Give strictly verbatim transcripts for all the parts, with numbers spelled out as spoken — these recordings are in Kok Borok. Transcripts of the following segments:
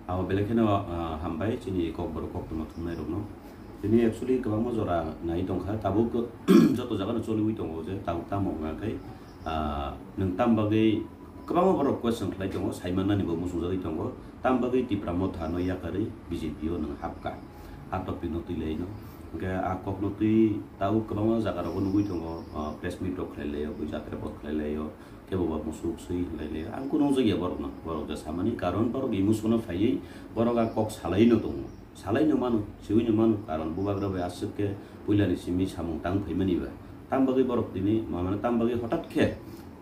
Abo belai kheno, ah, hambai chini kokborok koktwma thumnairokno. Tini actually kwbangma jora nai tongkha, tabuk joto jagano choliwi tongo je tabuk tamo wngkha khe, ah, nwng tam bagwi kwbangma borok question khlai tongo, saimannani bo muchungjagwi tongo, tam bagwi Tipra Motha no yakarwi B J P o nwng hapkha, a topic no twi laino. Hwnkhe a kokno twi tabuk kwbangma jagarokgo nugwi tongo, ah, press meet rok khlai laio, bui jatra pot khlai laio, kebo ba musuk swi hinlai le, ang kunu nukjakya borokno, borok je samani, karon borok emotion no phaiwi borok a kok salaino tongo, salaino mano, siwino mano, karon bubagra bai aswk khe puilani simi samung tang phaimani ba, tam bagwi borok tini, ma-, mane tam bagwi hotat khe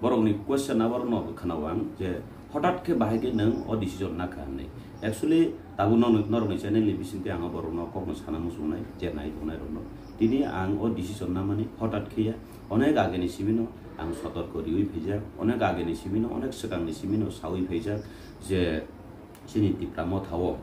borokni question aborokno khwnao ang je hotat khe bahai khe nwng o decision nakha hinwi. Actually tabuk norokni channel ni bisingtwi ang o borokno kokno sana muchungnai je nai tongnai rokno, tini ang o decision namani hotat khe ya, onek ageni simino ang sotorko riwi phaijak, onek ageni simino, onek swkangni simino sawi phaijak je chini Tipra Motha o,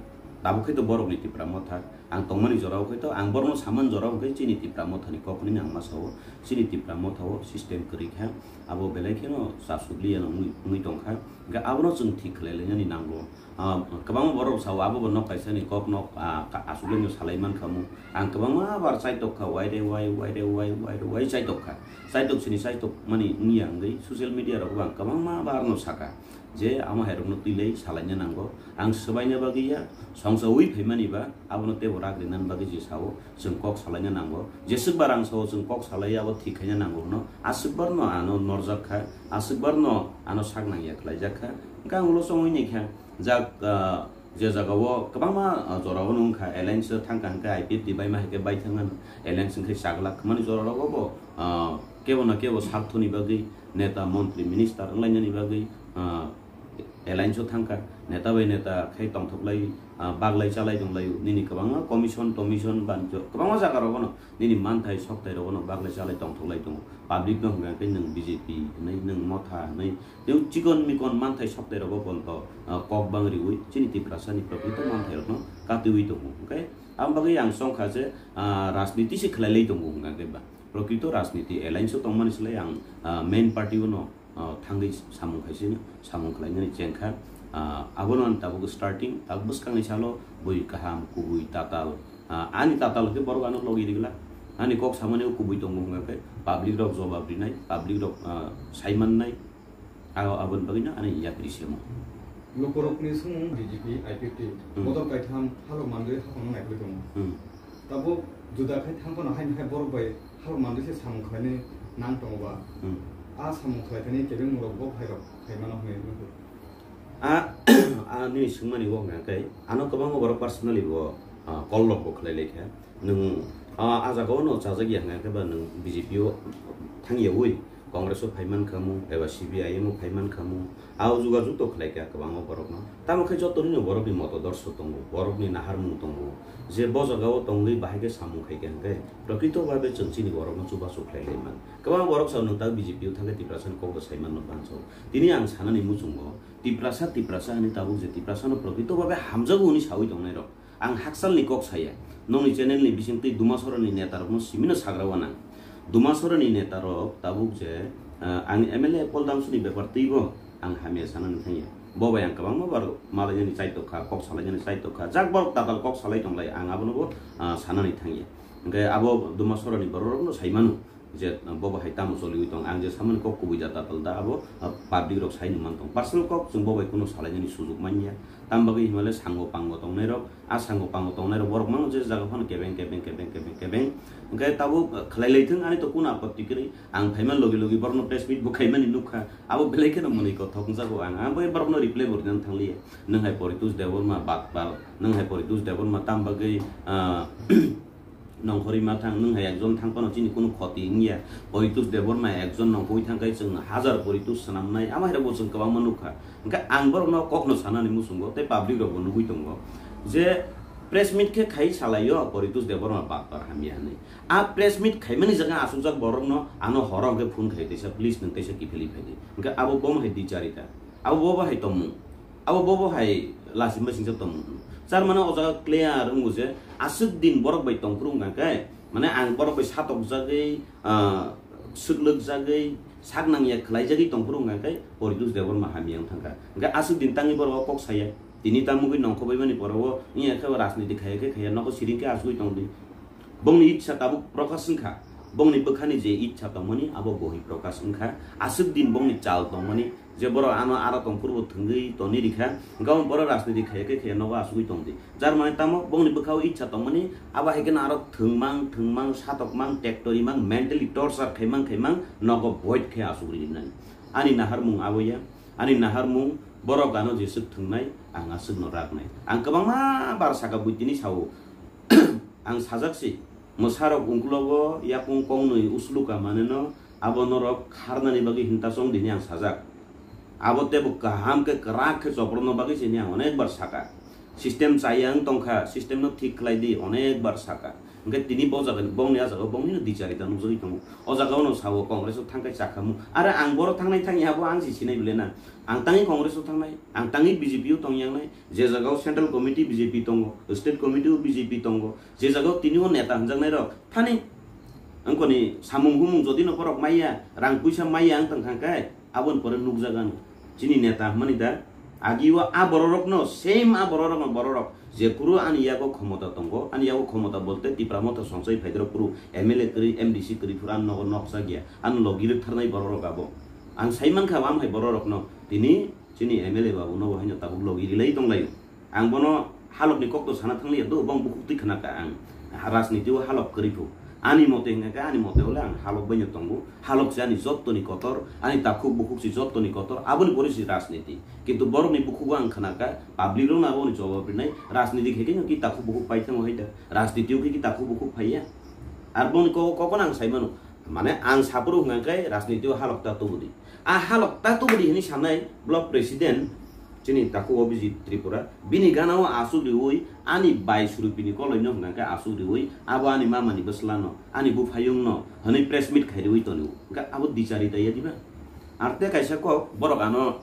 tabuk khe to borokni Tipra Motha, ang tongmani jora o khe to, ang borokno samani jora o khe chini Tipra Mothani kok hinwi ang ma sao, chini Tipra Motha o system kwrwi kha, abo belai kheno chasukliya no wngwi, wngwi tongkha, hwnkhe abono chwng thik khlai lainani nango. Ah, kwbangma borok sao, abo bo nok kaisani kok nok, ah, ka-, aswk le no salai mankha mu. Ang kwbangma bar chaitok kha, waire wai, waire wai, waire wai chaitok kha. Chaitok sini chaitok mani wngya wngwi social media rogo ang kwbangma bar no saka je ama hai rokno twi lai salaina nango. Ang swbaina bagwi ya, songsa wi phaimani ba, abono teibo rak rinani bagwi je sao, chwng kok salaina nango. Jeswk bar ang sao chwng kok salai abo thik khaina nango hwno, aswk bar no ano norjak kha, aswk bar no ano sak nangya khlaijak kha. Hwnkhe ang ulo chongwi ni kha. Jak, ah, je jagao kwbangma, ah, jorao wngkha, alliance thangkha hwnkhe I P F T baima hai khe bai thangmano, alliance wngkhe chaglak hwnmani jorao bo, ah, kebo na kebo sarthoni bagwi neta, montri, minister wnglainani bagwi, ah, alliance o thangkha, neta bai neta khai tongthoklai, ah, baglai chalai tonglaio, nini kwbangma commission, tommission, banjo, kwbangma jagarao bono nini manthai soktai rok no baglai chalai tongthoklai tongo. Public no hwnkha khe nwng B J P hinwi, nwng Motha hinwi, nwng chikon mikon manthai soktai rogo ponto, ah, kok bang riwi chini Tiprasa ni prokrito manthai rokno katiwi tongo. Hwnkhe ang bagwi ang songkha je, ah, rajniti se khlai lai tongo hwnkha khe ba. Prokrito rajniti alliance o tongmani slai ang, ah, main party o no, ah, thangwi samung khaisino, samung khlainani chengkha. Ah, abono ang tabuk starting, tabuk bwskangni salo bui kaham, kubui, tatal, Ah, ani tatal khe borok ano logi rigla. Ani kok samani o kubui tongo hwnga khe public rok jobab rinai, public rok, ah, saimannai. Abo, aboni bagwino ani yapri semo. Lukurokni sumung B J P, I P F T, Hmm. bodol kaitham halok manjui haphangno naikolwi tongo. Hmm. Tabuk juda khai thangphano haini hai borok bai halok manjui se samung khlainai nang tongo ba? Hmm. A samung khlai thani kebengmung rok bo phairok khaimano hwnwi nugo. A, a nini swngmani o hwnga khe, ano kwbangma borok personally bo, ah, call rok bo khlai lai kha. Nwng, ah, a jagao no chajak ya hwnga khe ba nwng B J P o thang ya ui, Congress o phai man kha mu, eba C P I M o phai man kha mu, a o jugajug to khlai kha kwbangma borok no. Tamo khe joto nini borok ni moto dorso tongo, borok ni naharmung tongo, je bo jagao tongwi bahai khe samung khai kha hwnkhe, prokrito babe chwng chini borok no chubachu khlai lai man. Kwbangma borok sao nwng tak B J P o thang khe Tiprasa ni kok bo sai man no bansa o. Tini ang sanani muchungo, Tiprasa, Tiprasa hinwi tabuk je Tiprasano prokrito babe hamjago hwnwi sawi tongnairok, ang hakchalni kok saya. Nokni channelni bisingtwi Dumasaroni netarokno simino sagra wanang. Dumasaroni netarok tabuk je, ah, ang M L A Paul Damsoni bepar twibo ang hamya sanani thangya. Bo bai ang kwbangma bar malainani chaitok kha, kok salainani chaitok kha. Jak borok tatal kok salai tonglai, ang abonobo, ah, sanani thangya. Hwnkhe abo Dumasaroni bororokno sai mano. Je, ah, bobo hai tamo choliwi tong, ang je samani kok kubui da tatal da abo, ah, public rok sai nung man tong. Personal kok chwng bo bai kuno salainani sujuk manya. Tam bagwi himale sango pango tongnai rok, a sango pango tongnai rok borok mano je jaga phano kebeng, kebeng, kebeng, kebeng, kebeng. Hwnkhe tabuk, ah, khlai lai thung ani to kuno apotti kwrwi. Ang phaima logi logi borokno press meet bo khaimani nukha. Abo belai kheno mwnwi kothok wngjago ang. Ang bai borokno reply bo rinani thangliya. Nwng hai Poritus Debbarma batpal, nwng hai Poritus Debbarma tam bagwi, ah, nongkhorwi ma thang, nwng hai ekjon thang phano chini kunu khoti wngya. Poritus Debbarma ekjon nongkhorwi thang khe chwng hajar Poritus swnamnai, ama hai rokbo chwng kwbangma nukha. Hwnkhe ang borokno kokno sanani muchungo tei public rokbo nugwi tongo je press meet khe khai salaio Poritus Debbarma batpar hamya hinwi. A press meet khaimani jaga achukjak borokno ano horo hwnkhe phone khai teisa, "Please nwng teisa kiphilwi phaidi." Hwnkhe abo bomo hai dicharita, abo bobo hai tongmung. Abo bobo hai lachi masingcha tongmung. Char mane o jaga clear wngo je aswk din borok bai tongphuru wngkha khe, mane ang borok bai satokjagwi, ah, swklwkjagwi, sak nangya khlaijagwi tongphuru wngkha khe Poritus Debbarma hamya wng thangkha. Hwnkhe aswk din tangwi borok o kok saya. Tini tamugwi nongkhobaimani poro o wngya khe o rajniti khaiya khe khaiya nogo siring khe asugwi tongdi. Bongni itsa tabuk prokash wngkha, bongni bwkhani je itsa tongmani abo bohi prokash wngkha, aswk din bongni chal tongmani je borok ano aro tong phuru bo thwngwi toni rikha, hwnkhe abo borok rajniti khaiya khe khaiya nogo asugwi tongdi. Jar mane tamo bongni bwkhao itsa tongmani abo hai kheno aro thwngmang thwngmang satokmang tektorimang mentally torture khaimang khaimang nogo void khe asugwi rinani. Ani naharmung abo ya. Ani naharmung borok ano jeswk thwngnai ang aswkno raknai. Ang kwbangma bar saka buitini sao. Ang sajak si, mwsarok ungkulogo yakung kongnwi usluka maneno abo norok kharnani bagwi hinta chong dini ang sajak. Abo tebo kaham khe kwrak khe chopropna bagwi sini ang onek bar saka. System chaya wng tongkha, system no thik khlai di, onek bar saka. Hwnkhe tini bo jaga bongni a jaga bongni no dicharita nukjagwi tongo. O jaga ono sao Congress o thangkhe chakhamu. Are ang boro thangnai thangya abo ang si sinai bile na. Ang tangwi Congress o thangnai, ang tangwi B J P o tongyangnai. Je jaga o Central Committee B J P tongo, State Committee o B J P tongo. Je jaga o tini o neta hwnjaknai rok thani wngkoni samung humung jodi no borok maiya, rang puisa maiya wng tongkha khe, aboni pore nukjago ano. Chini neta hwnmani da, agi o a bororokno, same a bororokno bororok, jephuru ani yago khomota tongo, ani yago khomota bolte Tipra Motha songchai phaidrok phuru M L A kwrwi, M D C kwrwi phuru ano nogo nokjak ya, ano logi rwktharnai bororok abo. Ang sai mankha, wam hai bororokno, tini chini M L A babu no bo haino tabuk logi rilai tonglaio. Ang bono halokni kokto sana thangliya do, bong bukhuk twi khna kha ang. Rajniti o halok kwrwi phu. Ani mote hwnkha khe, ani mote ole ang halok baino tongo. Halok se ani jottoni kotor, ani takhuk bukhuk se jottoni kotor, aboni pore se rajniti. Kintu borokni bukhugo ang khna kha, public rokno aboni jawab rinai, rajniti khe khe no ki takhuk bukhuk pai thango hai da. Rajniti o khe ki takhuk bukhuk phaiya. Ar bongni kok-, kokno ang sai mano. Mane ang saphuru hwnkha khe rajniti o halok ta tubudi. A halok ta tubudi hwnwi sanai block president chini takhuk Abhijit Tripura, bini gana o aswk riwi ani bai Surupini koloino hwnkha khe aswk riwi abo ani mamani bwslano, ani buphayungno hwnwi press meet khai riwi tonio. Hwnkhe abo dicharita ya diba? Ar tei kaisa kok borok ano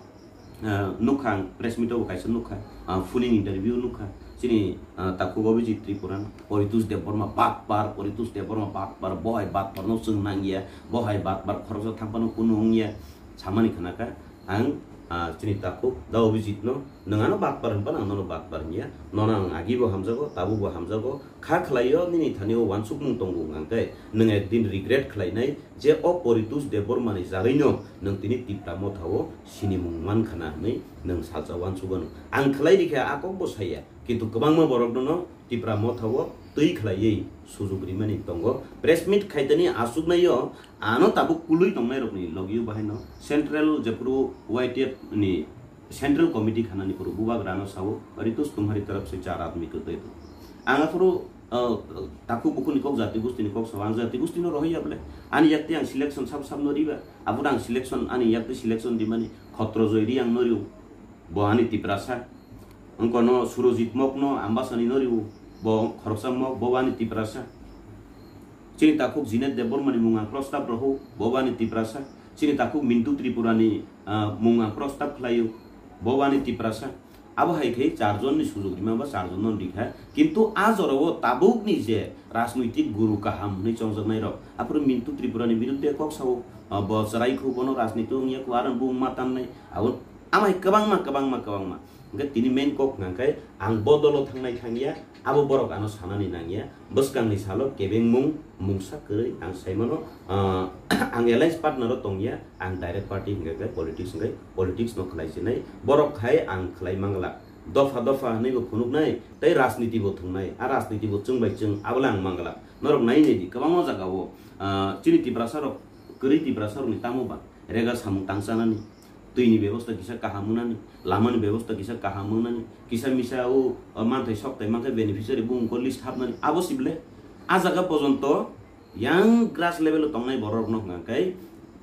Ah, nukha ang press meet o bo kaisa nukha, ah, phuning interview nukha. Chini, ah, takhuk Abhijit Tripura, Poritos Debbarma batpar, Poritos Debbarma batpar, bohai batpar no chwng nangya, bohai batpar khoroksa thangphano kunu wngya, samani khna kha ang, ah, chini takhuk da Abhijit no, nwng ano batpar hwnphano ang nono batpar hwnya, nono ang agi bo hamjago, tabuk bo hamjago, kha khlaio nini thani o wansukmung tongo hwnkha khe nwng ekdin regret khlainai, je o Poritos Debbarmani jagwino nwng tini Tipra Motha o sinimung mankhana hwnwi nwng salsa uansukgano. Ang khlai rikha a kokbo saya, kintu kwbangma borokno no Tipra Motha o twi khlaiwi sujuk rimani tongo. Press meet khaitani achuknaio ano tabuk kulwi tongnairokni logio bahaino Central jephuru Y T F ni Central Committee khanani phuru bubagrano sao, "Ritus tumhari taraf se char aadmi ko de do." Ang aphuru, uh, takhuk bukhukni kok jati gustini kok sao, ang jati gustino rohorya bole. Ani yakti ang selection sab sabno riba. Aphuru ang selection, ani yakti selection rimani Khotrojoi Reang no rio. Bo ani Tiprasa. Wngkono Surojit Mok no Ambasani no rio. Bo khoroksa Mok, bo ani Tiprasa. Chini takhuk Jinet Debbarmani mung ang prostab rohuk, bo ani Tiprasa. Chini takhuk Mintu Tripurani, ah, mung ang prostab khlaio, bo ani Tiprasa. Abo hai khe charjonni sujuk rima ba charjonno rikha. Kintu a jorao tabukni je rajnoitik guru kaham hwnwi chongjaknairok, aphuru Mintu Tripurani biruddhe kok sao, ah, bo chwrai khu, bono rajniti wngya khu, aro bung ma tannai. Abo amai kwbangma, kwbangma, kwbangma. Hwnkhe tini main kok hwnkha khe ang bo dolo thangnai thangya, abo borok ano sanani nangya. Bwskangni salo kebengmung mungsa kwrwi ang saimano, ah, ang alliance partner o tongya, ang direct party hwnkha khe politics hwnkhe politics no khlai sinai. Borok hai ang khlai manglak. Dopha dopha hwnwi bo phunuknai, tei rajniti bo thwngnai. A rajniti bo chwng bai chwng, abo le ang manglak. Norok nai nai di, kwbangma jaga o, ah, chini Tiprasa rok, kwrwi Tiprasa rokni tamo ba rega samung tang chanani. Twini bebosta kisa kaham wngnani, lamani bebosta kisa kaham wngnani, kisa misa o, o, manthai sokthai mankhe beneficiary bumungko list hapnani, abo sibole a jaga pojonto yang grass level o tongnai borok no hwnkha khe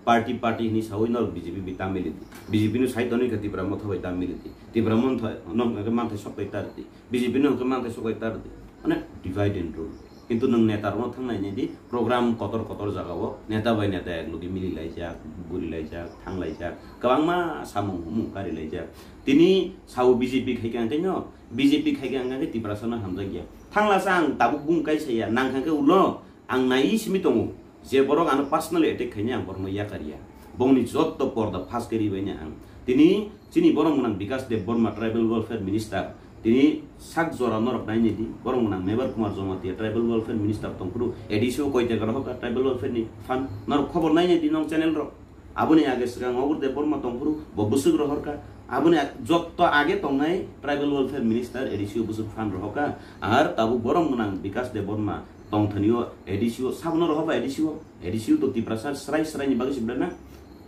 party party hinwi sawi norok B J P bai ta mili di, B J P no sai tonwi kha Tipra Motha bai ta mili di, Tipra Motha no hwnkha khe manthai sokthai ta rw di, B J P no hwnkha khe manthai sokthai ta rw di, mane divide and rule. Kintu nwng neta rokno thang nai nai di, program kotor kotor jaga o neta bai neta ek logi mili laijak, guri laijak, thang laijak, kwbangma samung humung kari laijak. Tini sao B J P khai khe ang tei no, B J P khai khe ang khe Tiprasa no hamjak ya. Thang la sa ang tabuk bung kai saya, nang kha khe ulo ang nai simi tongo. Je borok ano personally attack khainai ang borokno yakar ya. Bongni jotto porda fas khe ribai nai ang. Tini chini borok gwnang Bikas Debbarma, Tribal Welfare Minister, tini sak jora norok nainai di, borok gwnang Mebar Kumar Jamatia, Tribal Welfare Minister tongphuru, A D C o koi taka rohorkha Tribal Welfare ni fund, norok khobor nainai di nong channel rok. Aboni age swkang Obur Debbarma tongphuru, bo bwswk rohorkha. Aboni ag-, jotto age tongnai Tribal Welfare Minister, A D C o bwswk fund rohorkha. Ar tabuk borok gwnang Bikas Debbarma tongthani o A D C o, sabono rohorba A D C o. A D C o to Tiprasa srai srai ni bagwi se bwlai na.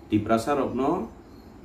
Tiprasa rokno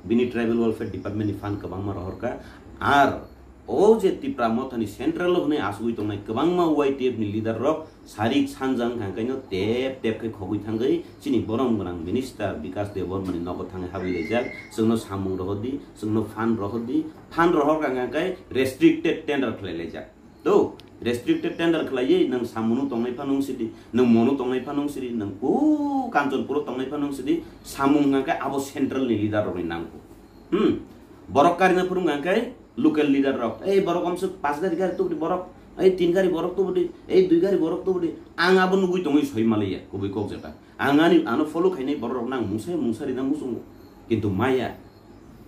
bini Tribal Welfare Department ni fund kwbangma rohorkha. Ar o je Tipra Mothani central o hwnwi asugwi tongnai kwbangma Y T F ni leader rok sarik sanja wngkha, hwnkhe no tep tep khe khogwi thangwi chini borom gwnang minister Bikas Debbarma ni nogo thangwi habwi laijak, chwngno samung rohordi, chwngno fund rohordi, fund rohorkha hwnkhe restricted tender khlai laijak. To, restricted tender khlaiwi nwng Samungno tongnai phano wng sidi, nwng Monu tongnai phano wng sidi, nwng ku Kanchanpuro tongnai phano wng sidi, samung hwnkha khe abo central ni leader rokni nangkuk. Hmm. Borok karina phuru hwnkha khe local leader rok, "Ei borok omswk pash gari gari tubudi borok, ei tin gari borok tubudi, ei dui gari borok tubudi." Ang abo nugwi tongwi soi malaiya, kubui kok jeta. Ang ani ano follow khainai borok rok nang mungsa mungsa rina muchungo. Kintu maya,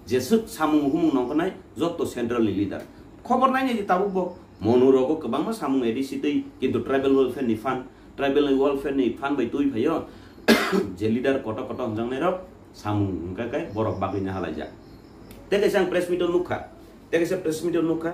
jeswk samung humung nongkhornai jotto central ni leader. Khobor nainai di tabuk bo. Monu rogo kwbangma samung A D C twi, kintu tribal welfare ni fund, tribal welfare ni fund bai twi phaio. Je leader koto koto hwnjaknai rok samung hwnkha khe borok bagwi na halaijak. Tei kaisa ang press meet o nukha. Tei kaisa press meet o nukha.